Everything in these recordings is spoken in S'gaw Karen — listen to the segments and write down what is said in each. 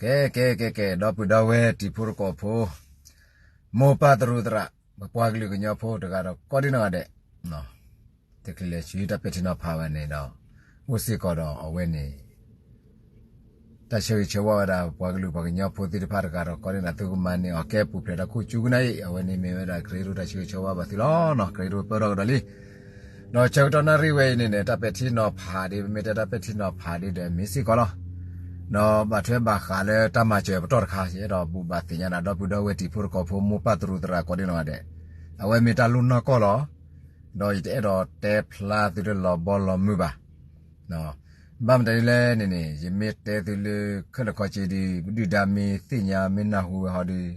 ကဲ ကဲ ကဲ ကဲ ဒီပုၢ်ဒီဝဲၢ်တံၤဖိသကိးဖိ မိၢ်ပၢ်သရူးသရၣ် ပပှၤကလုာ်ကညီဖိတဂၤဒီးကိးဒံနီၢ်ဂၤဒဲး, တချုးလဲၤဆူတၢ်ပဲာ်ထံနီၤဖးဝဲန့ၣ်ဒီး အိၣ်စ့ၢ်ကီးဒီးအဝဲန့ၣ် တၢ်ဆၢဂ့ၤဆၢဝါဝဲဒၣ် ပပှၤကလုာ်ပှၤကညီဖိသ့ၣ်တဖၣ်တဂၤဒီးကိးဒံနီၢ်ဂၤဒဲး သုကမၤန့ၢ်အီၤကဲပူၤဖျဲးဒီးခိၣ်ကၠူကနၣ်အံၤ အဝဲန့ၣ်မ့ၢ်ဝဲဒၣ်ကရၢကရိတၢ်ဆၢဂ့ၤဆၢဝါဘၣ်သုလီၤ. ကရၢကရိပၢၢ်ထီၣ်ကဒီးလံ ဒီးဆၢကတီၢ်နၣ်ရံၣ်ဝဲအံၤန့ၣ်န့ၣ် တၢ်ပဲာ်ထံနီၤဖးဒ် ပမ့ၢ်တဲတၢ်ပဲာ်ထံနီၤဖးဒ်ဒီးမ့ၢ်စ့ၢ်ကီးလီၤ. ဒီးဘၣ်ထွဲဘၣ်ဃးလၢတၢ်မၤစၢၤပတီၢ်တခါ ယအဲၣ်ဒိးဘူးဘၣ်သ့ၣ်ညါဒၣ် ဒီပုၢ်ဒီဝဲၢ်တံၤဖိသကိးဖိ မိၢ်ပၢ်သရူးသရၣ်ကိးဒံနီၢ်ဂၤဒဲး, အဝဲမ့ၢ်တၢ်လိၣ်နီၢ်ကီၢ်လီၤ. ဒီးယတအဲၣ်ဒိးတဲဖျါသုလၢလီၤဘီလီၤမုၢ်ဘၣ်. ဘၣ်မတၤဒ်လဲၣ်န့ၣ်န့ၣ် ယမ့ၢ်တဲသုလၢခဲလၢာ်ခဲဆ့ဒီး ပဒုၣ်ဒါမ့ၢ်သ့ၣ်ညါမ့ၢ်နၢ်ဟူဝဲဟီဒီး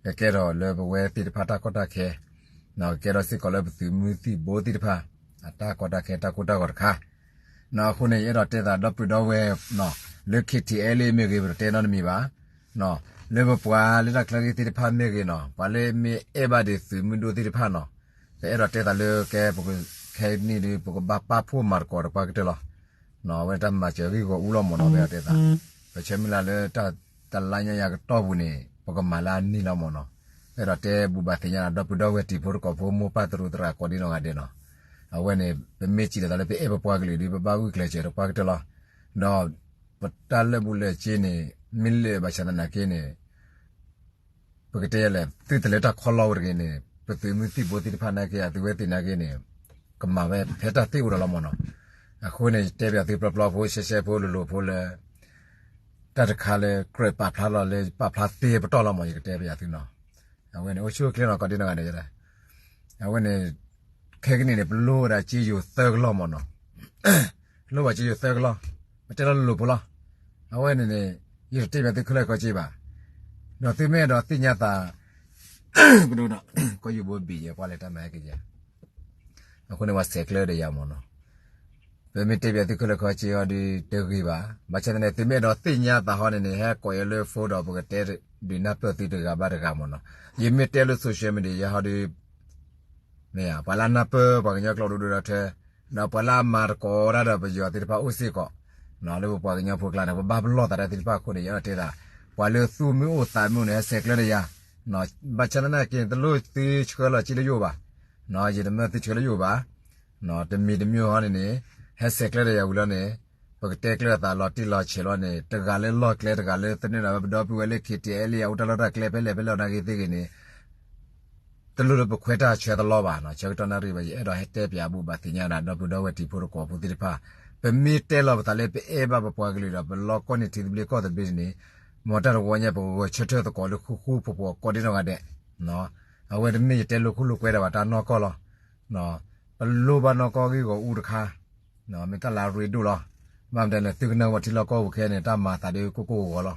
ကကဲထီၣ်လၢပဝဲသ့ၣ်တဖၣ်တၢ်ကီတၢ်ခဲ, ကကဲထီၣ်စ့ၢ်ကီးလၢပသုးမုၢ်သံၣ်ဘိသ့ၣ်တဖၣ် အတၢ်ကီတၢ်ခဲတၢ်ကိၢ်တၢ်ဂီၤတခါ. အဃိန့ၣ် ယအဲၣ်ဒိးတဲသးဒီပုၢ်ဒီဝဲၢ် လၢ K T L A မ့ၢ်ဂ့ၤ ပတတဲနီတမံၤဘၣ် လၢပပှၤလၢတၢ်ချၢဂ့ၤသ့ၣ်တဖၣ်မ့ၢ်ဂ့ၤနီၤ ပှၤလၢမ့ၢ်အဲၣ်ဘၣ်ဒံးသုးမုၢ်ဒိၣ်သ့ၣ်တဖၣ်နီၤ ပအဲၣ်ဒိးတဲသးလၢကဲ ခဲကနံၣ်ဒီး ပကဘၣ်ပာ်ဖှိၣ်မၤသကိးတပှၢ်ကတၢၢ်လီၤ. အဝဲတၢ်မၤစၢၤဂ့ၢ်ဂီၢ်အူလီၤမ့ၢ်နီၤ ပအဲၣ်ဒိးတဲသး ပဆၢမုၢ်လၢ်လၢတၢ်တလါညါယၤကတီၢ်ပူၤန့ၣ် ပကမၤလၢအနံၣ်လီၤမ့ၢ်နီၤ. အဲၣ်ဒိးတဲဘူးဘၣ်သ့ၣ်ညါဒီပုၢ်ဒီဝဲၢ်တံၤဖိသကိးဖိ မိၢ်ပၢ်သရူးသရၣ်ကိးဒံနီၢ်ဂၤဒဲးနီၤ. အဝဲန့ၣ် ပမ့ၢ်စံးဒ်သိးလၢပအဲၣ်ပပှၤကလုာ်ဒီး ပဘၣ်ဂုာ်ကျဲးစၢးတပှၢ်ကတၢၢ်လီၤ. ဒီးပတၢ်လၢာ်ဘူၣ်လၢာ်စ့န့ၣ် မ့ၢ်လၢာ်ဘၣ်ဆၣ်သနာ်က့န့ၣ် ပကတဲလဲၣ် သုတလဲၤတၢ်ခီလီၤဝဲတဂ့ၤန့ၣ် ပသုးမုၢ်သံၣ်ဘိသ့ၣ်တဖၣ်နာ်က့ အသုဝဲသ့ၣ်နာ်က့န့ၣ် ကမၤဝဲဖဲတၢ်သ့အိၣ်ဒီးလီၤမ့ၢ်နီၤ. အဃိန့ၣ် ယတဲပၠးသုပျီပျီဖိ ရှဲရှဲဖိလိၤလိၤဖိလၢ တၢ်တခါလၢကြၢးပာ်ဖျါလီၤလၢပာ်ဖျါသ့ပတီၢ်လီၤမ့ၢ် ယကတဲပၠးသုနီၤ. အဝဲန့ၣ် အိၣ်ဆူၣ်အိၣ်ချ့နီၤ ကိးဒံနီၢ်ဂၤဒဲး အဝဲန့ၣ် ခဲကနံၣ်န့ၣ် ပလိၣ်ဝဲဒၣ်စ့ယိၤသၢကလီၢ်မ့ၢ်နီၤ. လိၣ်ဘၣ်စ့ယိၤသၢကလီၢ် ပတဲလီၤလိၤလိၤဖိလီၤ. အဝဲန့ၣ်န့ၣ် ယတတဲပၠးသုခဲလၢာ်ခဲဆ့ဘၣ်. ဒီးသုမ့ၢ်အဲၣ်ဒိးသ့ၣ်ညါသး ကဒိၣ်ဒီး ကီၢ်ယူၢ်ဘိဘံၣ်ယဲ ပှၤလဲၤတၢ်မၤဟဲက့ၤယဲ အဃိန့ၣ် ပှၤဆဲးကျၢဒီးယၤမ့ၢ်နီၤ. ပမ့ၢ်တဲပၠးသုခဲလၢာ်ခဲဆ့ဟီဒီး တဂ့ၤဘၣ်. ဘၣ်ဆၣ်သနာ်က့ သုမ့ၢ်အဲၣ်ဒိးသ့ၣ်ညါသးဟီန့ၣ်န့ၣ် ဟဲကိးယၤလၢ phone ဒီး ပကတဲဒုးနၢ်ပၢၢ်သုတဂၤဘၣ်တဂၤမ့ၢ်နီၤ. ယမ့ၢ်တဲလၢ social media ယဲဟီဒီး မ့ၢ်ဧါ ပှၤလၢအနၢ်ပၢၢ်ပှၤကညီကျိာ်ဒိၣ်ဒိၣ်ဒီးထဲ ဒီးပှၤလၢအမၤသကိးတၢ်ဒီးပယီၤသ့ၣ်တဖၣ်အိၣ်စ့ၢ်ကီး လၢပပှၤကညီဖိကျါန့ၣ် ပဘၣ်ပလီၢ်သးတၢ်သ့ၣ်တဖၣ်အဃိန့ၣ် ယအဲၣ်ဒိးတဲသး ပှၤလၢသူၣ်မုာ်အိၣ်သးမုာ်န့ၣ် ဟဲဆဲးကျၢဒီးယၤ. ဘၣ်ဆၣ်သနာ်က့ တလိၣ်သုဆှၢလီၤစ့လၢယအိၣ်ဘၣ်. ယတမၢသုဆှၢလၢယအိၣ်ဘၣ်. တမံၤတမံၤဟီန့ၣ်န့ၣ် ဟဲဆဲးကျၢဒီးယၤဝံၤလီၤန့ၣ် ပကတဲကျၢၤသးလီၤတံၢ်လီၤဆဲးလီၤန့ၣ် တဂၤလၢလီၢ်ကျဲ တဂၤလၢသန့ၤဒီးဝဲပဒီပုၢ်ဝဲၢ်လၢ K T L A အအိၣ်တၢ်လီၢ်တၢ်ကျဲဖဲလဲၣ်ဖဲလဲၣ်နာ်က့သ့ၣ်ဂ့ၤန့ၣ် တလိၣ်လၢပခွဲးတၢ်ဆၢတလီၢ်ဘၣ်နီၤ. ဆၢကတီၢ်နၣ်ရံၣ်ဘၣ် ယအဲၣ်ဒိးဟဲတဲပၠးဘူးဘၣ်သ့ၣ်ညါဒၣ် ဒီပုၢ်ဒီဝဲၢ်တံၤဖိသကိးဖိသ့ၣ်တဖၣ် ပမ့ၢ်တဲလီၤပသးလၢပအဲၣ်ဘၣ်ပပှၤကလုာ်ဒီး ပလီၢ်ကီၢ်န့ၢ်ထံသဘျ့ကီၢ်သဘျ့န့ၣ် မ်တၢ်တဝီညါ ပကဂဲၤဆၢထၢၣ်သကိးလၢဃူဃူဖိးဖိးကိးဒံနီၢ်ဂၤဒဲး. အဝဲတမ့ၢ်ယတဲလိာ်ခိၣ်လိာ်ကွဲဒၣ်ဘၣ် တၢ်နီၢ်ကီၢ်လီၤ. ပလိၣ်ဘၣ်နီၢ်ကီၢ်ဂ့ၢ်ဂီၢ်အူတခါ မ့ၢ်တၢ်လၢအရ့ဒိၣ်လီၤ. ဘၣ်မတၤလဲၣ် သုကနၢ်ဝဲထံလီၢ်ကီၢ်ပူၤခဲအံၤန့ၣ် တၢ်မၤသးဒ်ကိၢ်ကိၢ်ဂီၤဂီၤလီၤ.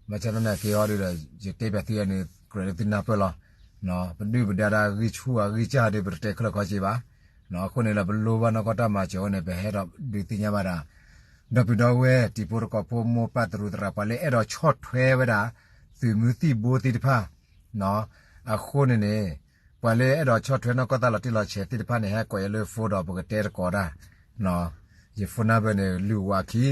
ဘၣ်ဆၣ်သနာ်က့ဟီဒ်ဒီး ယတဲပၠးသုန့ၣ် ကြၢးလၢသုနၢ်ပၢၢ်လီၤ. ပဒုၣ်ပဒါတၢ်ဂံၢ်ဆူၣ်အဂံၢ်စၢ်ဒီး ပတတဲခဲလၢာ်ခဲဆ့ဘၣ်. အဃိန့ၣ်ဒီး ပလိၣ်ဘၣ်နီၢ်ကီၢ်တၢ်မၤစၢၤအဃိန့ၣ် ပဟဲဒီးဒုးသ့ၣ်ညါဘၣ်ဒၣ် ဒီပုၢ်ဒီဝဲၢ်တံၤဖိသကိးဖိ မိၢ်ပၢ်သရူးသရၣ် ပှၤလၢအဲၣ်ဒိးဆီၣ်ထွဲဝဲဒၣ် သုးမုၢ်သံၣ်ဘိသ့ၣ်တဖၣ် အဃိန့ၣ်န့ၣ် ပှၤလၢအဲၣ်ဒိးဆီၣ်ထွဲနီၢ်ကီၢ်တၢ်လီၤတံၢ်လီၤဆဲးသ့ၣ်တဖၣ်န့ၣ် ဟဲကိးယၤလၢ phone ဒီးပကတဲသကိးတၢ်. ယ phone number န့ၣ် လွံၢ်ဝးခံ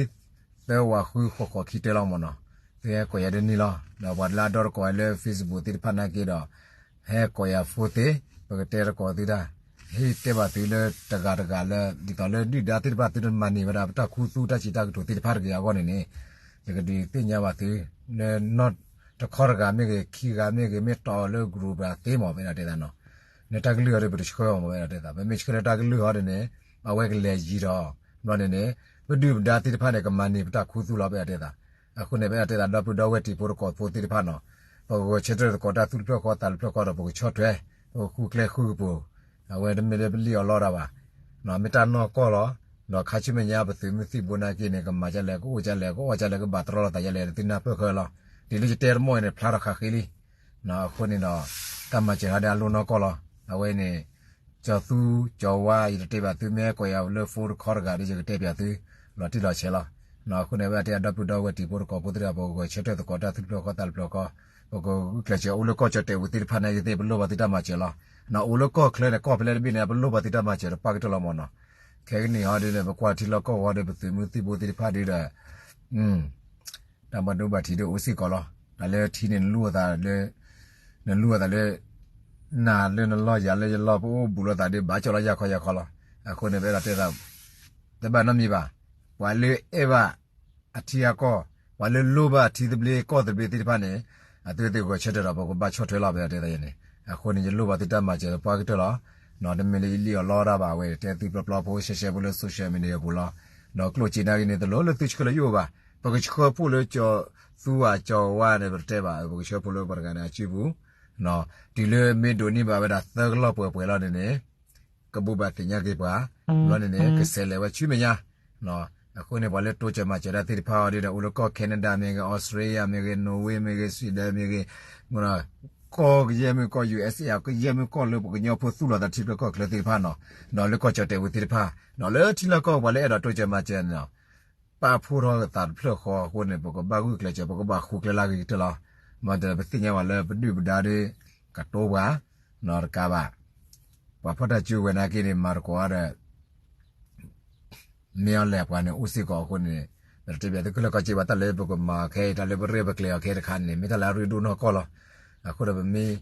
သၢဝးဃု ဃိးဃိးခံတၢလီၤမ့ၢ်နီၤ. သုဟဲကိးယၤဒ်န့ၣ်လီၤ. ဒီးပှၤလၢအဒီသကိးလၢ Facebook သ့ၣ်တဖၣ်နာ်က့ဒီး ဟဲကိးယၤ phone သ့ ပကတဲသကိးသုတၢ်. ဟ့ၣ်တဲဘၣ်သုလၢတဂၤတဂၤလၢ ဒ်သိးလၢဒုၣ်ဒါသ့ၣ်တဖၣ်သုတမၤန့ၢ်ဝဲဒၣ် ပတၢ်ခူသူၣ်တၢ်စံးတၢ်ကတိၤသ့ၣ်တဖၣ်တဂ့ၤအဂီၢ်န့ၣ်န့ၣ် ယကဒုးသ့ၣ်ညါဘၣ်သု လၢနီၢ်တခီတဂၤမ့ၢ်ဂ့ၤ ခံဂၤမ့ၢ်ဂ့ၤ မ့ၢ်တီၢ်လၢ group တဂၤသ့မ့ၢ် ပအဲၣ်ဒိးတဲသးနီၤ. လၢတၢ်ကလုၢ်အီၤဒီး ပတဆှၢအီၤမ့ၢ် ပအဲၣ်ဒိးတဲသး. ပမ့ၢ်ဆှၢလၢတၢ်ကလုၢ်အီၤဒီးန့ၣ် အဝဲကလဲၤယံၤဒီး ဘျီန့ၣ်န့ၣ် ပဒုၣ်ပဒါသ့ၣ်တဖၣ်န့ၣ် ကမၤန့ၢ်ပတၢ်ခူသူၣ်လီၤ ပအဲၣ်ဒိးတဲသး. အဃိန့ၣ် ပအဲၣ်ဒိးတဲသး ဒီပုၢ်ဒီဝဲၢ်တံၤဖိသကိးဖိသ့ၣ်တဖၣ်နီၤ ပကဂဲၤဆၢထၢၣ်သကိးတၢ်သူၣ်တဖျၢၣ်ဃီသးတဖျၢၣ်ဃီဒီး ပကဆီၣ်ထွဲ ပကဃုကျဲဃုကပူၤ အဝဲတမ့ၢ်လၢပလံၣ်အီၤလီၤတၢ်ဘၣ်. မ့ၢ်တၢ်နီၢ်ကီၢ်လီၤ. ဒီးခါဆူမဲာ်ညါပသုးမုၢ်သံၣ်ဘိနာ်က့န့ၣ် ကမၤဒ်လဲၣ် ကအိၣ်ဒ်လဲၣ် ကအီၣ်ဒ်လဲၣ် ကဘၣ်တြီလိာ်သးဒ်လဲၣ် သုနၢ်ပၢၢ်ခဲလီၤ. ဒ်လၢယတဲတမီၢ်အံၤန့ၣ် ဖျါထီၣ်ဃးဃ့လံ. အဃိန့ၣ်ဒီး တၢ်မၤစၢၤဟီဒ်အလိၣ်နီၢ်ကီၢ်လီၤ. အဝဲန့ၣ် ကၠီၤသူကၠီၤဝါ ယတတဲဘၣ်သုမ့ၢ်ကိးယၤလၢ phone တခီတဂၤဒီး ယကတဲပၠးသု လီၤတံၢ်လီၤဆဲးလီၤ. အဃိန့ၣ် အဝဲအတဲအဒီပုၢ်ဒီဝဲၢ်တံၤဖိသကိးဖိသ့ၣ်တဖၣ် ပကဂဲၤဆၢထၢၣ်သကိးတၢ်သူၣ်တဖျၢၣ်ဃီသးတဖျၢၣ်ဃီ ပကဂုာ်ကျဲးစၢးအိၣ်လၢကီၢ်ကၠီၣ်တဲာ်ဝံၤသ့ၣ်တဖၣ်နာ်က့သ့ၣ် ပလိၣ်ဘၣ်သုတၢ်မၤစၢၤလီၤ. အိၣ်လၢကီၢ်ချၢန့ၣ် ကီၢ်ဖဲလဲၣ်တဘ့ၣ်န့ၣ် ပလိၣ်ဘၣ်သုတၢ်မၤစၢၤတပှၢ်ကတၢၢ်လီၤမ့ၢ်နီၤ. ခဲကနံၣ်ဟီဒ်န့ၣ် ပကွၢ်ထံလီၢ်ကီၢ်ဝီဒီး ပသုးမုၢ်သံၣ်ဘိသ့ၣ်တဖၣ်ဒ်ဒီး တၢ်ဘၣ်ဒိဘၣ်ထံးဒ်အိၣ်စ့ၢ်ကီးလီၤ. တၢ်လၢထံန့ၣ် နလူအသးလၢ နလူအသးလၢ နၤလၢနလီၢ်ယၤလၢယလီၢ် ပအိၣ်ဘူးလိာ်သးဒီး ဘၣ်ကၠီၣ်လီၤယၢ်ခီယၢ်ခီလီၤ. အဃိန့ၣ် ပအဲၣ်ဒိးတဲသး တဘၣ်နီတမံၤဘၣ်. ပှၤလၢအဲၣ်ဘၣ်အထံအကီၢ်, ပှၤလၢလိၣ်ဘၣ်ထံသဘျ့ကီၢ်သဘျ့သ့ၣ်တဖၣ်န့ၣ် အသုဝဲသ့ၣ်ဂဲၤဆၢထၢၣ်ဒီး ပကဘၣ်ဆီၣ်ထွဲလီၤ ပအဲၣ်ဒိးတဲသးန့ၣ်. အဃိန့ၣ် ယလိၣ်ဘၣ်သုတၢ်မၤစၢၤသပှၢ်ကတၢၢ်လီၤ. တမ့ၢ်လၢယလံၣ်အီၤလီတၢ်ဘၣ်ဝဲ တဲသုပျီပျီဖိ ရှဲရှဲဖိလၢ social media ပူၤလီၤ. ဒီးကျိၣ်စ့နာ်က့န့ၣ် တလိၣ်လၢသုဆှၢလၢယအိၣ်ဘၣ်. ပကဆှၢဖိလၢကၠီၤသူဧါကၠီၤဝါန့ၣ် ပတတဲဘၣ်, ပကဆှၢဖိလၢပှၤတဂၤန့ၣ်အစုပူၤ တုၤလၢမ့ၢ်ဒိးန့ၢ်ဘၣ်ဝဲဒၣ်သၢကလီၢ်ပှဲၤပှဲၤလီၤန့ၣ်န့ၣ် ကဘိးဘၣ်သ့ၣ်ညါက့ၤပှၤ ဘျီန့ၣ်န့ၣ် ကဆဲးလဲၤဝဲဆူမဲာ်ညါ. အဃိန့ၣ် ပှၤလၢတိစၢၤမၤစၢၤတၢ်သ့ၣ်တဖၣ်အီၤဒ်ဒီး အိၣ်လၢကီၢ် Canada မ့ၢ်ဂ့ၤ, Australia မ့ၢ်ဂ့ၤ, Norway မ့ၢ်ဂ့ၤ, Sweden မ့ၢ်ဂ့ၤ, ကီၢ်ကယဲၢ်မ့ၢ်ကီၢ် ယူၣ်အ့းအ့း ကယဲၢ်မ့ၢ်ကီၢ်လၢပှၤကညီဖိသူၣ်လီၤသးထံချၢကီၢ်ချၢသ့ၣ်တဖၣ်နီၤ, ဒီးလၢကီၢ်ကၠီၣ်တဲာ်ဝ့ၤသ့ၣ်တဖၣ်, ဒီးလၢထံလီၢ်ကီၢ်ပှၤလၢအဲၣ်ဒိးတိစၢၤမၤစၢၤန့ၣ် ပာ်ဖှိၣ်ထီၣ်သးတဖျၢၣ်ဃီအဃိန့ၣ် ပကဘၣ်ဂုာ်ကျဲးစၢး ပကဘၣ်ဃုကျဲလၢအဂ့ၤကတၢၢ်လီၤ. မ့ၢ်တဲပသ့ၣ်ညါဘၣ်လၢပဒုၣ်ပဒါဒီး ကတိၤပှၤ နီတကးဘၣ်. ပှၤဖီၣ်တၢ်စုကဝဲၤနာ်က့န့ၣ် မၤသကိးဒီး မ့ၢ်အီၤလဲၣ်ပှၤန့ၣ် အိၣ်စ့ၢ်ကီးအဃိန့ၣ် ပတတဲဘၣ်သုခဲလၢာ်ခဲဆ့ဘၣ်. တၢ်လၢပကမၤခဲအံၤ တၢ်လၢပရဲၣ်ပကျဲၤအီၤခဲတခါန့ၣ် မ့ၢ်တၢ်လၢအရ့ဒိၣ်နီၢ်ကီၢ်လီၤ. အဃိဒီးပမ့ၢ်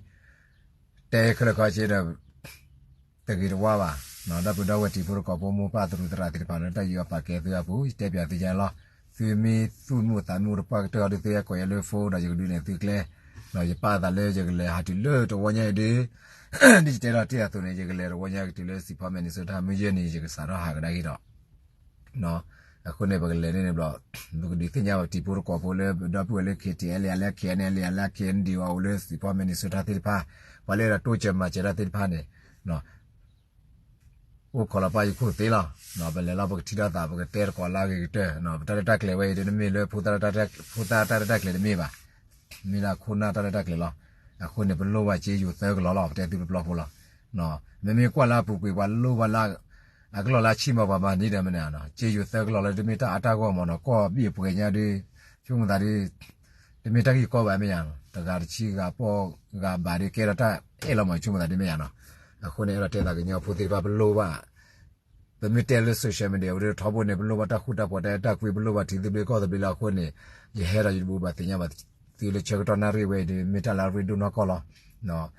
တဲခဲလၢာ်ခဲဆ့ဒီး တဂ့ၤတဝါဘၣ်. ဒီပုၢ်ဒီဝဲၢ်တံၤဖိသကိးဖိ မိၢ်ပၢ်သရူးသရၣ်သ့ၣ်တဖၣ်လၢတၢ်ယူးယီၣ်ပာ်ကဲသုအပူၤ ယတဲပျးသုယါလီၤ. သုမ့ၢ်သူၣ်မုာ်သးမုာ်တပှၢ်ကတၢၢ်ဒီး သုဟဲကိးယၤလၢ phone ဒီးယကဒုးနဲၣ်သုကျဲ ဒီးယပာ်သးလၢယကလဲၤဟးတုၤလၢတဝီညါအံၤဒီး ဒ်ယတဲထီၣ်တ့ၢ်အသိးန့ၣ် ယကလဲၤတဝီညါကတုၤလၢ Saint Paul Minnesota မုၢ်ယဲၢ်နံၤ ယကစးထီၣ်ဟးကဒါက့ၤဒီး အဃိန့ၣ် ပကလဲၤန့ၣ်န့ၣ်ဘျီ ပကဒုးသ့ၣ်ညါဘၣ်တံၤဖိသကိးဖိလၢ ဒီပုၢ်ဝဲၢ်လၢ KTLA လၢ KNLA လၢ KNDO အိၣ်လၢ Saint Paul Minnesota သ့ၣ်တဖၣ် ပှၤလၢအဲၣ်ဒိးတိစၢၤမၤစၢၤတၢ်သ့ၣ်တဖၣ်န့ၣ် အိၣ်ခိးလီၤပၢ်ယခိၣ်သ့လီၤ. ပလဲၤလီၤပကထံၣ်လိာ်သး ပကတဲသကိးလၢအဂ့ၤကတၢၢ် ပတၢ်ရဲၣ်တၢ်ကျဲၤဝဲအံၤဒီး နမ့ၢ်လၢ ဖိသၣ်တၢ်ရဲၣ်တၢ်ကျဲၤတမ့ၢ်ဘၣ်. မ့ၢ်ဒၣ်ခိၣ်နၢ်တၢ်ရဲၣ်တၢ်ကျဲၤလီၤ. အဃိန့ၣ် ပလိၣ်ဘၣ်စ့ယိၤသၢကလီၤလီၤ ပတဲသုပျီပျီဖိလီၤ. မ့မ့ၢ်ကွၢ်လၢအပူၤကွံာ် ပှၤလိၣ်ဘၣ်လၢ အကလီၢ်လၢအဆံးမး ပှၤမၤန့ၢ်ဒီးမနုၤနီၤ စ့ယိၤသၢကလီၤလၢ တမ့ၢ်တၢ်အါတၢ်ဂီၢ်မးနီၤ ကီၢ်ဘ့ၣ်ပှဲၤညါဒီး ဆိကမိၣ်သးဒီး တမ့ၢ်တၢ်ဂ့ၢ်ကီဘၣ်မ့ၢ်ယါနီၤ တဂၤတဆံဂၤပီၢ်ဂၤဘၣ်ဒီး ကဲထီၣ်တၢ်အဲၣ်လီၤမး ဆိကမိၣ်သးဒ်မ့ၢ်ယါနီၤ. အဃိန့ၣ် အဲၣ်ဒိးတဲသးကညီဖိသ့ၣ်တဖၣ် ပလိၣ်ဘၣ် ပမ့ၢ်တဲလၢ social media ဝဲဒီးထီဘိန့ၣ် ပလိၣ်ဘၣ်တၢ်ဃူတၢ်ဖိးတၢ်အဲၣ်တၢ်ကွံ ပလိၣ်ဘၣ်ထံသဘျ့ကီၢ်သဘျ့လီၤ. အဃိန့ၣ် ယဟဲဒီးယတဘိးဘၣ်သ့ၣ်ညါဘၣ်သုလၢဆၢကတီၢ်နၣ်ရံၣ်ဝဲအံၤဒီး မ့ၢ်တၢ်လၢအရ့ဒိၣ်နီၢ်ကီၢ်လီၤ.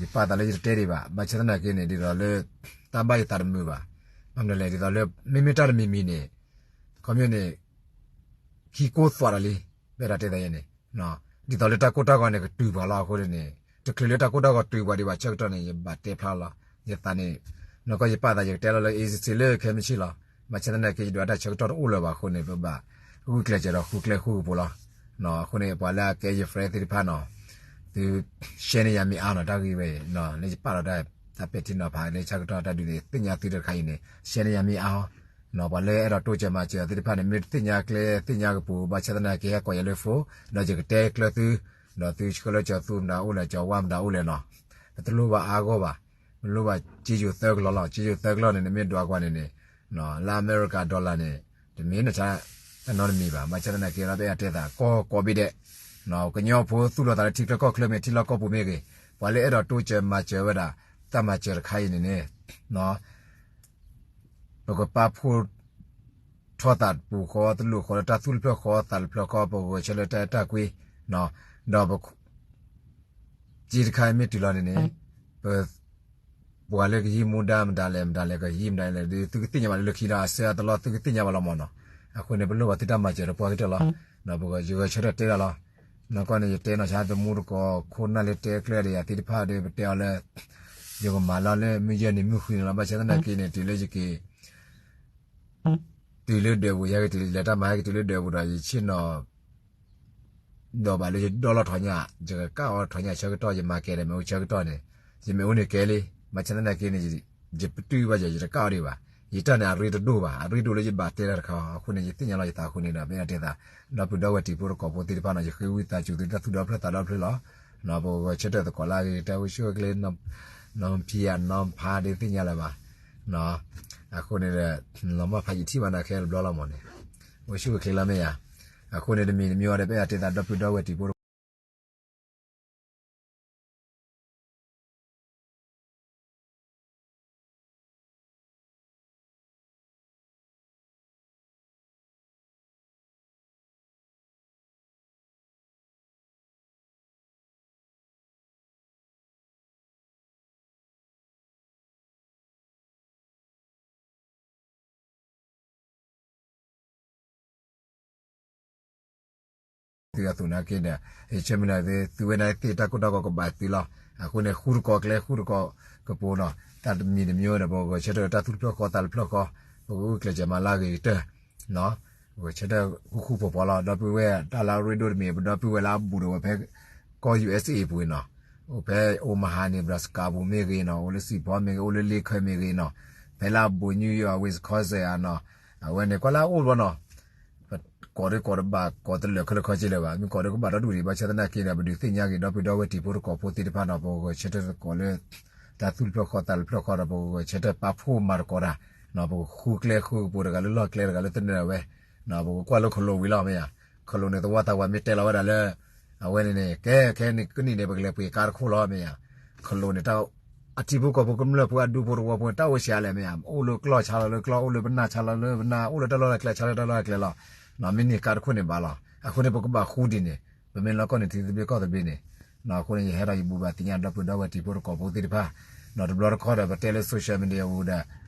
ယပာ်သးလၢယတတဲဒံးဘၣ် ဘၣ်ဆၣ်သနာ်က့န့ၣ် ဒ်သိးလၢ တၢ်ဘၣ်ယသးတမုာ်ဘၣ်. ဘၣ်မနုၤလဲၣ် ဒ်သိးလၢ မ့မ့ၢ်တၢ်တမံၤမံၤန့ၣ် ခီပညီန့ၣ် ခံကိးသွးတၢ်လံ ပအဲၣ်ဒိးတဲသးယဲန့ၣ် ဒ်သိးလၢတၢ်ကိၢ်တၢ်ဂီၤန့ၣ် ကတုၤပှၤလီၤ. အဃိန့ၣ် တချုးလၢတၢ်ကိၢ်တၢ်ဂီၤတုၤပှၤဒံးဘၣ်ဆၢကတီၢ်န့ၣ် ယဘၣ်တဲဖျါလီၤ. ယသးန့ၣ် နီၢ်ကီၢ်ယပာ်သး ယကတဲလီၤလၢ easy လၢခဲမုၢ်ဆ့ၣ်လီၤ. ဘၣ်ဆၣ်သနာ်က့ ယဒွးတၢ်ဆၢကတီၢ်တအိၣ်လၢၤဘၣ်အဃိန့ၣ် ပဘၣ်ဂုာ်ကျဲးစၢးဒီးဃုကျဲဃုကပူၤလီၤ. အဃိန့ၣ် ပှၤလၢအကဲယ friend သ့ၣ်တဖၣ်နီၤ သု share န့ၢ်ယၤမ့ၢ်အါနီၤ တၢ်ဂ့ၢ်ဝဲအံၤ လၢယပာ်လီၤတၢ် တၢ်ပဲာ်ထံနီၤဖးလၢဆၢကတီၢ်တၢ်ဒုးန့ၣ် သ့ၣ်ညါသုတခါအံၤန့ၣ် share န့ၢ်ယၤမ့ၢ်အါအီၤ ပှၤလၢအဲၣ်ဒိးတိစၢၤမၤစၢၤသ့ၣ်တဖၣ်န့ၣ် မ့ၢ်တသ့ၣ်ညါကျဲသ့ၣ်ညါကပူၤ ဘၣ်ဆၣ်သနာ်က့ ဟဲကိးယၤလၢ phone ဒီးယကတဲကျၢၤသု ဒီးသုဆှၢလၢကၠီၤသူမတၤအိၣ်လဲၣ် ကၠီၤဝါမတၤအိၣ်လဲၣ်နီၤ ပတလိၣ်ဘၣ်အါဂီၢ်ဘၣ်. ပလိၣ်ဘၣ်စ့ယိၤသၢကလီၤလီၤ. စ့ယိၤသၢကလီၤန့ၣ် နမ့ၢ်ဒွးကွၢ်န့ၣ်န့ၣ် လၢအမဲရကၤ dollar န့ၣ် တမ့ၢ်နတၢ်နီတမံၤဘၣ်. ဘၣ်ဆၣ်သနာ်က့ ပအဲၣ်ဒိးတဲသး ကီၢ်ကိးဘ့ၣ်ဒဲး ကညီဖိသူၣ်လီၤသးလၢထံချၢကီၢ်ချၢမ့ၢ် ထံလီၢ်ကီၢ်ပူၤမ့ၢ်ဂ့ၤ ပှၤလၢအဲၣ်ဒိးတိစၢၤမၤစၢၤဝဲဒၣ် တၢ်မၤစၢၤတခါအံၤန့ၣ်န့ၣ် ပကပာ်ဖှိၣ်ထီၣ်သးတပူၤဃီ တလိၣ်ဃီလၢတၢ်သူၣ်တဖျၢၣ်ဃီသးတဖျၢၣ်ဃီ ပဂဲၤဆၢထၢၣ်လၢတၢ်အဲၣ်တၢ်ကွံ ဒီးပ စ့တခါအံၤမ့ၢ်တုၤလီၤန့ၣ်န့ၣ် ပ ပှၤလၢကဟံးမူဒါမတၤလဲၣ် မတၤလဲၣ် ကဟံးမတၤလဲၣ်ဒီး သုကသ့ၣ်ညါဘၣ်လၢလၢခံလီၤ အဆၢအတလီၢ် သုကသ့ၣ်ညါဘၣ်လီၤမးနီၤ. အဃိန့ၣ် ပလိၣ်ဘၣ်သုတၢ်မၤစၢၤတပှၢ်ကတၢၢ်လီၤ. ဒီးပကယဂဲၤဆၢထၢၣ်တဲလီၤလီၤ. နီၢ်ကီၢ်န့ၣ် ယတဲနီၢ်ဆါသမူတကိး ခိၣ်နၢ်လၢတဲကျၢၤဒီးယၤသ့ၣ်တဖၣ်ဒီး ပတဲအီၤလၢ ယကမၤလီၤလၢမုၢ်ယဲၢ်နံၤမုၢ်ဃုနံၤလီၤ. ဘၣ်ဆၣ်သနာ်က့န့ၣ် တုၤလၢယက့ၤ တုၤလၢဒၢးပူၤ ယဟဲက့ၤတုၤလၢ လဲၤတၢ်မၤဟဲက့ၤတုၤလၢဒၢးပူၤဒီး ယဆ့ၣ်နီၤ ဒီးဘၣ်လၢယဒီၣ်လီၤထီညၣ် ယကကၣ်အီၤထီညၣ်ဆၢကတီၢ် ယမၤကဲၤဒီးမ့ၣ်အူဆၢကတီၢ်န့ၣ် ယမ့ၣ်အူန့ၣ်ကဲလံ. ဘၣ်ဆၣ်သနာ်က့န့ၣ် ယပတုာ်ဘၣ်ယၤ ယတကၣ်အီၤဒံးဘၣ်. ယတၢ်န့ၣ် အရ့တဒိၣ်ဘၣ် အရ့ဒိၣ်လၢယဘၣ်တဲတၢ်တခါအဃိန့ၣ် ယသ့ၣ်ညါလီၤယသးအဃိန့ၣ်ဒီး ပအဲၣ်ဒိးတဲသး ဒီပုၢ်ဒီဝဲၢ်တံၤဖိသကိးဖိသ့ၣ်တဖၣ်နီၤ ယဃ့ဝံသးစူၤသုတၢ်သူၣ်ဒီဖျၢၣ်သးဒီဖျၢၣ်လီၤ. ပဂဲၤဆၢထၢၣ်သကိးလၢအဂ့ၤ တၢ်အိၣ်ဆူၣ်အိၣ်ချ့ နီၢ်ဖံးယၤနီၢ်ဖးဒ်သ့ၣ်ညါလၢၤဘၣ်. အဃိန့ၣ်ဒီး လီၤမၢ်ဖးယံာ်ထံၣ်ဘၣ်နၤခဲလၢာ်ဘျီလီၤမးန့ၣ် အိၣ်ဆူၣ်အိၣ်ချ့လီၤမ့ၢ်ဧါ. အဃိန့ၣ်တမံၤတမံၤအံၤဒီး ပအဲၣ်ဒိးတဲသးဒီပုၢ်ဒီဝဲၢ်တံၤဖိ သုအသိးနာ်က့ဒီး ယဆၢမုၢ်လၢ်သုဝဲဒၣ်သ့ၣ်တၢ်ကိၢ်တၢ်ဂီၤကဘၣ်သုလီၤ. အဃိန့ၣ် ဃူတကိးကျဲ ဃူတကိးကပူၤနီၤ တၢ်တမံၤတမံၤဒီး ပကဂဲၤဆၢထၢၣ်တၢ်သူၣ်တဖျၢၣ်ဃီသးတဖျၢၣ်ဃီ, ပကဂုာ်ကျဲးစၢးမၤလၢအဂ့ၤကတၢၢ် ပဂဲၤဆၢထၢၣ်ဃူဃူဖိးဖိးလီၤ. ဒီပုၢ်ဝဲၢ်တၢ်လၢအရ့ဒိၣ်တမံၤ ပဒီပုၢ်ဝဲၢ်လၢအဘူးဒီးဝဲဖဲကီၢ် ယူၢ်အ့းအ့း ပူၤနီၤ, အိၣ်ဖဲ Omaha န့ၣ် Nebraska ပူၤမ့ၢ်ဂ့ၤနီၤ, အိၣ်လၢ Saint Paul မ့ၢ်ဂ့ၤ, အိၣ်လၢ Lincoln မ့ၢ်ဂ့ၤနီၤ, ဖဲလၢအဘူး New York, Wisconsin နီၤ, အဝဲန့ၣ် ကွၢ်လၢအအိၣ်ဘျီနီၤ ပကိးဒ်ကိးတဘၣ် ကိးတလၢာ်ခဲလၢာ်ခဲဆ့လၢၤဘၣ်, မ့ၢ်ကိးဒ်ကဘၣ်ဒီဒူၣ်ဒံး, ဘၣ်ဆၣ်သနာ်က့ဒီး ပဒုးသ့ၣ်ညါက့ၤ ဒီပုၢ်ဒီဝဲၢ်တံၤဖိသကိးဖိသ့ၣ်တဖၣ်နီၤ, ပကဂဲၤဆၢထၢၣ်သကိးလၢ တၢ်သူၣ်တဖျၢၣ်ဃီသးတဖျၢၣ်ဃီဒီး ပကဂဲၤဆၢထၢၣ်ပာ်ဖှိၣ်မၤသကိးတၢ်နီၤ, ပကဃုကျဲဃုကပူၤ တဂၤလၢလီၢ်ကျဲ တဂၤလၢသနၢၣ်ဝဲ, ပကကွၢ်လၢခလိာ်ဝံၤလီၤ မ့ၢ်ဧါ, ခလိာ်န့ၣ် သဝီသးပှၢ်မ့ၢ်တဲလီၤဝဲဒၣ်လၢ အဝဲန့ၣ်န့ၣ် ကဲ ခဲကနံၣ်န့ၣ် ပကလဲၤပှ့ၤကါတခိၣ်လီၤ မ့ၢ်ဧါ, ခလိာ်န့ၣ် အထံဖိကီၢ်ဖိကမျၢၢ်ဖိအဒူဖိတဝီဖိ တၢ်အိၣ်ဆံးအါလဲၣ် မ့ၢ်ဧါ, အိၣ်လၢကျီၢ်ဆါလီၤလၢကျီၢ်, အိၣ်လၢပနၢ်ဆါလီၤလၢပနၢ်, အိၣ်လၢတၢ်လီၢ်တၢ်ကျဲဆါလၢတၢ်လီၢ်တၢ်ကျဲလီၤ, မ့ၢ်န့ၢ်ကါတခိၣ်န့ၣ်ဘၣ်လီၤ, အဃိန့ၣ် ပကဘၣ်ဃူဒ်န့ၣ်, ပမ့ၢ်လီၢ်ကီၢ်န့ၣ် ထံသဘျ့ကီၢ်သဘျ့န့ၣ်, အဃိန့ၣ် ယဟဲဒီးယဘူးဘၣ်သ့ၣ်ညါဒီပုၢ်ဒီဝဲၢ်တံၤဖိသကိးဖိသ့ၣ်တဖၣ်, ဒီးတဘျီတခီဒီး ပတဲလၢ social media အပူၤ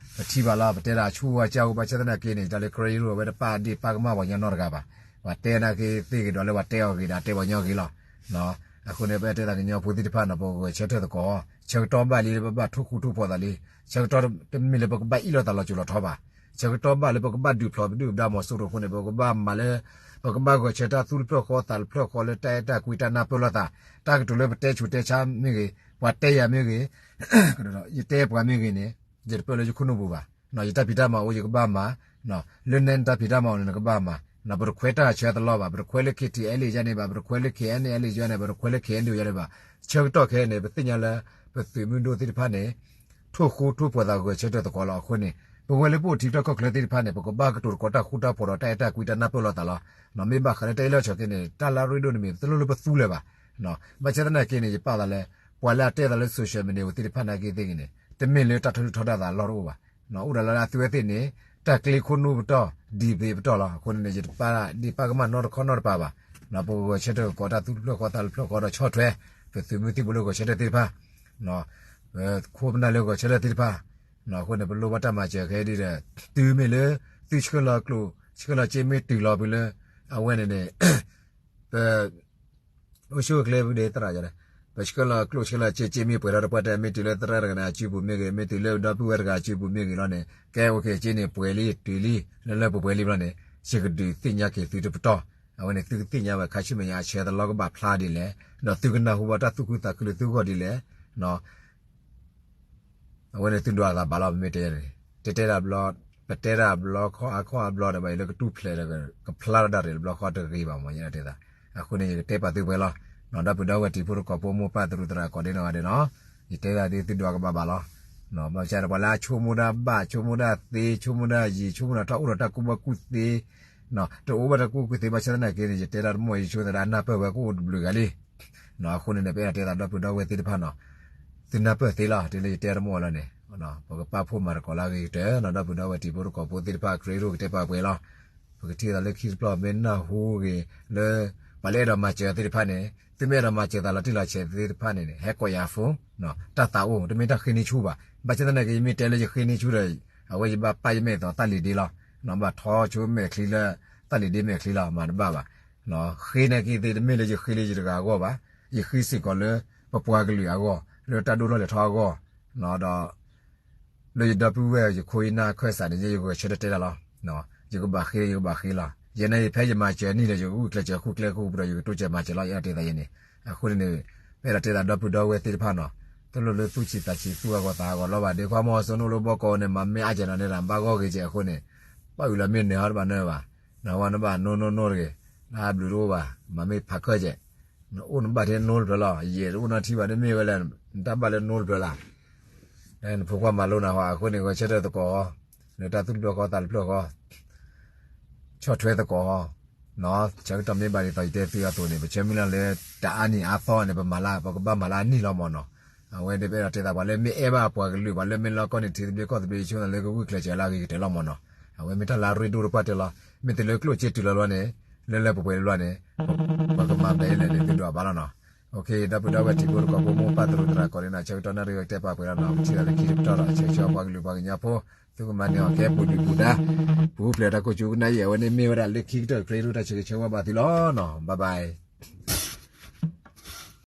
ဒီး ပထံၣ်ဘၣ်လီၤ, ပတဲဒၣ်အဆူၣ်ဝါကၢ်ဝဲ ဘၣ်ဆၣ်သနာ်က့န့ၣ် တၢ်လၢ credit အဝဲတပာ်ဒ့ၣ်ပာ်ကမၣ်ပှၤကညီနီတဂၤဘၣ်, ပှၤတဲနာ်က့သ့ၣ်ဂ့ၤဒီးလၢပှၤတဲအီၤဂ့ၤဒီး အတဲပှၤကညီဂ့ၤလီၤ, အဃိန့ၣ် ပအဲၣ်တဲသးကညီဖိသ့ၣ်တဖၣ်နီၤ ပကဂဲၤဆၢထၢၣ်သကိး, ဆၢကတီၢ်ဘၣ်လံလၢပဘၣ်ထိၣ်ဃူထိၣ်ဖိးသးလံ, ဆၢကတီၢ်တမ့ၢ်လၢပကဘၣ်အ့ၣ်လိာ်သးလီၤစိၤလီၤထီဘၣ်, ဆၢကတီၢ်ဘၣ်လၢပကဘၣ်ဒုးဖျိးပဒုၣ်ပဒါမီၤစိရိၤအဃိန့ၣ် ပကဘၣ်မၤလၢ ပကဘၣ်ဂဲၤဆၢထၢၣ်တၢ်သူၣ်တဖျၢၣ်ဃီသးတဖျၢၣ်ဃီလၢတၢ်အဲၣ်တၢ်ကွံတၢ်နၢ်ပၢၢ်လိာ်သး, တၢ်ကတိၤလၢပတဲဆူးတဲဆါမ့ၢ်ဂ့ၤ, ပှၤတဲယၤမ့ၢ်ဂ့ၤ, ယတဲပှၤမ့ၢ်ဂ့ၤန့ၣ် ယတပၢၢ်လၢယခိၣ်နူာ်ပူၤဘၣ်, ယတၢ်ဖံးတၢ်မၤအိၣ် ယကဘၣ်မၤ, လၢနဲနတၢ်ဖံးတၢ်မၤအိၣ်န့ၣ် နကဘၣ်မၤ, ပတခွဲးတၢ်ဆၢတလီၢ်ဘၣ်, ပတခွဲးလၢ KTLA ယါန့ၣ်ဘၣ်, ပတခွဲးလၢ KNLA ယါန့ၣ်, ပတခွဲးလၢ KNDO ယါန့ၣ်ဘၣ်, ဆၢကတီၢ်ခဲအံၤန့ၣ် ပသ့ၣ်ညါလၢ ပသုးမုၢ်ဒိၣ်သ့ၣ်တဖၣ်န့ၣ် ထိၣ်ဃူထိၣ်ဖိးသးဂဲၤဆၢထၢၣ်သကိးလီၤ. အဃိန့ၣ် ပဝဲလၢပအိၣ်ထံကီၢ်ချၢသ့ၣ်တဖၣ်န့ၣ် ပကဘၣ်ကတိၤသကိးတၢ်ဃူတၢ်ဖိးဒီးတၢ်အဲၣ်တၢ်ကွံတၢ်နၢ်ပၢၢ်လိာ်သးလီၤ. မ့ၢ်ဘၣ်ဃးလၢတၢ်အ့ၣ်လိာ်ဆိးက့န့ၣ် တၢ်လၢအရ့ဒိၣ်န့ၣ်မ့ၢ် တလိၣ်လၢပသူလၢၤဘၣ်. ဘၣ်ဆၣ်သနာ်က့န့ၣ် ယပာ်သးလၢ ပှၤလၢအတဲသးလၢ social media သ့ၣ်တဖၣ်နာ်က့သ့ၣ်ဂ့ၤန့ၣ် တမ့ၢ်လၢတၢ်ထီဒုၣ်ထီဒါသးအလီၢ်တအိၣ်ဘၣ်. အိၣ်ဒီးလၢအသုဝဲသ့ၣ်န့ၣ် တၢ်ကျ့ခိၣ်နူာ်ပတီၢ် debate ပတီၢ်လီၤ. အဃိန့ၣ်န့ၣ် ယတပာ်ဒ့ၣ်ပာ်ကမၣ်နီတခီနီတပၤဘၣ်. ပကဂဲၤဆၢထၢၣ်သကိးတၢ်သူၣ်တဖျၢၣ်ဃီသးတဖျၢၣ်ဃီဒီးဆီၣ်ထွဲ ပသုးမုၢ်သံၣ်ဘိလၢဂဲၤဆၢထၢၣ်သ့ၣ်တဖၣ် ခိၣ်ပနၢ်လၢဂဲၤဆၢထၢၣ်သ့ၣ်တဖၣ်, အဃိန့ၣ် ပလိၣ်ဘၣ်တၢ်မၤစၢၤခဲဒ်ဒီး သုမ့ၢ်လၢ သုဆှၢလီၤကျိၣ်ဆှၢလီၤစ့မ့ၢ်တုၤလီၤပှၤလၢ အဝဲန့ၣ်န့ၣ် ပ အိၣ်ဆူၣ်အိၣ်ချ့ပဒ့သရၣ်ယါ, ပဆှၢလီၤကျိၣ်ဆှၢလီၤစ့ စ့မ့ၢ်ပှဲၤထီၣ်တပှၢ်တဲ မ့ၢ်တုၤလၢသရၣ်တဂၤန့ၣ်အစုပူၤမ့ၢ်ဂ့ၤ, မ့ၢ်တုၤလၢဒီပုၢ်ဝဲၢ်တဂၤအစုပူၤမ့ၢ်ဂ့ၤလီၤန့ၣ် ကဲ okay စ့န့ၣ်ပှဲၤလံ တုၤလံ လၢလၢပှဲၤပှဲၤလံဘျီန့ၣ် ယကဒုးသ့ၣ်ညါက့ၤသုတပတီၢ်, အဝဲန့ၣ် သုကသ့ၣ်ညါဝဲခါဆူမဲာ်ညါအဆၢသလီကဘၣ်ဖျါဒ်လဲၣ်, ဒီးသုကနၢ်ဟူဘၣ်တၢ်သူၣ်ခုသးခုလၢသုဂီၢ်ဒ်လဲၣ် အဝဲန့ၣ်သုဒွးသးဘၣ်လီၤ ပမ့ၢ်တဲန့ၣ်, တတဲဒၣ်ဘျီ, ပတဲဒၣ်ဘျီခီအါခီအါဘျီဒီး ဘၣ်အံၤလၢကတူၢ်ဖျဲးဒီး ကဖျါထီၣ်ဒၣ်ရ့ၣ်တဘျီဃီတဂ့ၤဘၣ်မ့ၢ် ယအဲၣ်ဒိးတဲသး, အဃိန့ၣ် ယကတဲပာ်သုပှဲၤလီၤ, ဒီပုၢ်ဒီဝဲၢ်တံၤဖိသကိးဖိမိၢ်ပၢ်သရူးသရၣ်ကိးဒ့နီၢ်ဂၤဒဲးနီၤ, ယတဲဒၣ်ဒ်သုဒွးကဘၣ်ဘၣ်လီၤ, ဘၣ်ဆၣ်ဒီးပှၤလၢအဆိကမိၣ်ဒၣ်ဘၣ် ဆိကမိၣ်ဒၣ်သ့ ဆိကမိၣ်ဒၣ်ယံာ် ဆိကမိၣ်ဒၣ်ထီၣ်အိၣ်ဒီးတၢ်ကူၣ်ဘၣ်ကူၣ်သ့ တအိၣ်ဘၣ်တၢ်ကူၣ်ဘၣ်ကူၣ်သ့ ဘၣ်ဆၣ်သနာ်က့န့ၣ် ယတဲဒၣ်တမီၢ် ယဆိသးဒၣ်နၢ်ပၢၢ်ဝဲကအိၣ်တဘျုးဂၤလံ အဃိန့ၣ်န့ၣ် ပအဲၣ်ဒိးတဲသးဒီပုၢ်ဒီဝဲၢ်သ့ၣ်တဖၣ်နီၤ, သုနၢ်ပၢၢ်သ့လီၤ တုၤလၢယတဲတမီၢ်လီၤန့ၣ်, ပကပာ်ဖှိၣ်မၤသကိးလၢအဂ့ၤကတၢၢ်နီၤ ဒီပုၢ်ဒီဝဲၢ်တံၤဖိသကိးဖိသ့ၣ်တဖၣ် ခရံာ်အိၣ်ကတဲပာ်ပှဲၤလီၤ, ပကထံၣ်သးလၢခံတပျီၢ် မ့ၢ်နၢ်ဟူဂ့ၤလၢ ပှၤလၢအဲၣ်ဒိးမၤစၢၤသ့ၣ်တဖၣ်န့ၣ် သုမ့ၢ်အဲၣ်ဒိးမၤစၢၤသးလီၤတံၢ်လီၤဆဲးသ့ၣ်တဖၣ်န့ၣ် ဟဲကိးယၤ phone, တၢ်သးအိၣ် တမ့ၢ်တၢ်ဃ့န့ၢ်ဆူၣ်ဘၣ်, ဘၣ်ဆၣ်သနာ်က့ ယမ့ၢ်တဲလၢယဃ့န့ၢ်ဆူၣ်ဒီး အဝဲယဘၣ်ပာ်ယမဲာ်သိး သးလံာ်ဒ့လီၤ, ဘၣ်ထီဆိမဲာ်ချံလၢ သးလံာ်ဒ့မဲာ်ချံလီၤ မၤတဘၣ်ဘၣ် ဃ့နာ်က့သ့ၣ် တမ့ၢ်လၢယဃ့လၢယတဂၤအဂီၢ်ဘၣ်, ယဃ့စ့ၢ်ကီးလၢ ပပှၤကလုာ်အဂီၢ် လၢတၢ်ဒိၣ်ထီၣ်လဲၤထီၣ်အဂီၢ်, ဒီး လၢယဒီပုၢ်ဝဲၢ်ယခိၣ်ယနၢ်ခၢၣ်စးန့ၣ် ယဲယဂဲၤဆၢထၢၣ်တဲတၢ်လီၤ, ယကဘၣ်ဃ့ ယကဘၣ်ဃ့လီၤ, ယဲန့ၣ် ဖဲယမၤစၢၤနံၣ်ဒီး ယကဂုာ်ကျဲးစၢးဃုကျဲဃုပူၤဒီး ယကတိစၢၤမၤစၢၤလီၤ ယအဲၣ်ဒိးတဲသးယဲန့ၣ်, အဃိန့ၣ်န့ၣ် ပအဲၣ်ဒိးတဲသးဒီပုၢ်ဒီဝဲၢ်သ့ၣ်တဖၣ်နီၤ, တလိၣ်လၢသူၣ်ဆံးသးဆံး သူၣ်အဂီၢ်သးအဂီၢ်လီၤဘၣ် ဒ်ခွါမီၤစိရိၤအိၣ်လၢဘီကီးန့ၣ် မၤမ့ၢ်အါကဲနီၤန့ၣ် ဘၣ်ဂီၢ်ဂ့ၤကဲအဃိန့ၣ်, ဘၣ်အုၣ်လီၤမ့ၢ်နၢၤဟီတဘၣ်နၢၤဘၣ်, နဝဲနဘၣ်နိနိနိတဂ့ၤ, နဘျုးတအိၣ်ဘၣ်, မၤမ့ၢ်ဖးခၢၣ်ကဲ နအိၣ်နဘၣ်ထဲနိတဖျၢၣ်လီၤ, ယဲၢ်တအိၣ်နီထံဘၣ် တမ့ၢ်ဝဲလဲၣ်, နတၢ်ဘၣ်လၢနိတဖျၢၣ်လၢ်, နဖိခွါမၤလိနၤဟီ အဃိန့ၣ် ဂဲၤဆၢထၢၣ်သကိး, လၢတၢ်သူၣ်တဖျၢၣ်ဃီသးတဖျၢၣ်ဃီ, ဆီၣ်ထွဲသကိး, ဆၢကတီၢ်မ့ၢ်ဘၣ်ဒ်သိးယတဲသုအသိးန့ၣ် ပဆၢမုၢ်လၢ်လၢ တအါနံၤအါသီန့ၣ် ပမၤလၢ ပကဘၣ်မၤလၢအနံၣ်လီၤမၢ်နီၤ, အဝဲဒၣ်ပအဲၣ်ဒိးတဲသးပှၤလၢမ့ၢ်အဲၣ်ဘၣ်ပှၤကလုာ် ပှၤလၢမ့ၢ်လီၢ်ကီၢ်န့ၣ် ထံသဘျ့ကီၢ်သဘျ့ ဆိလၢကဂုာ်ကျဲးစၢးလၢအဂ့ၤကတၢၢ်လီၤမၢ်နီၤ, အဝဲမ့ၢ်တၢ်လၢအရ့ဒိၣ်တပှၢ်တၢၢ်လီၤ, မ့ၢ်တုၤလၢကျိၣ်စ့တုၤလီၤဘျီန့ၣ်, လၢလၢပှဲၤပှဲၤလၢဘျီန့ၣ်, ပကမၤဘၣ်အံၤလဲၣ်န့ၣ် သုဒွးဘၣ်လီၤနီၤ, ဒီပုၢ်ဒီဝဲၢ်တံၤဖိသကိးဖိမိၢ်ပၢ်သရူးသရၣ်ကိးဒ့နီၤ ဆၢကတီၢ်နၣ်ရံၣ်ဝဲကတဲပာ်ပှဲၤလီၤနီၤ, ပထံၣ်လီၤလၢခံတပတီၢ်ဒီး ဆၢဂ့ၤဆၢဝါပှၤကလုာ်ပှၤကညီဖိ, သုကမၤန့ၢ်အီၤကဲပူၤဒုၣ်ပူၤဒါ, ပူၤဖျဲးတၢ်ကိၢ်ကၠူကနၣ်ယဲၢ်ဝဲန့ၣ် မ့ၢ်ဝဲဒၣ်လၢခံကတၢၢ် ကရ့ဒိၣ်တၢ်ဆၢဂ့ၤဆၢဝါဘၣ်သုလီၤနီၤ, bye bye.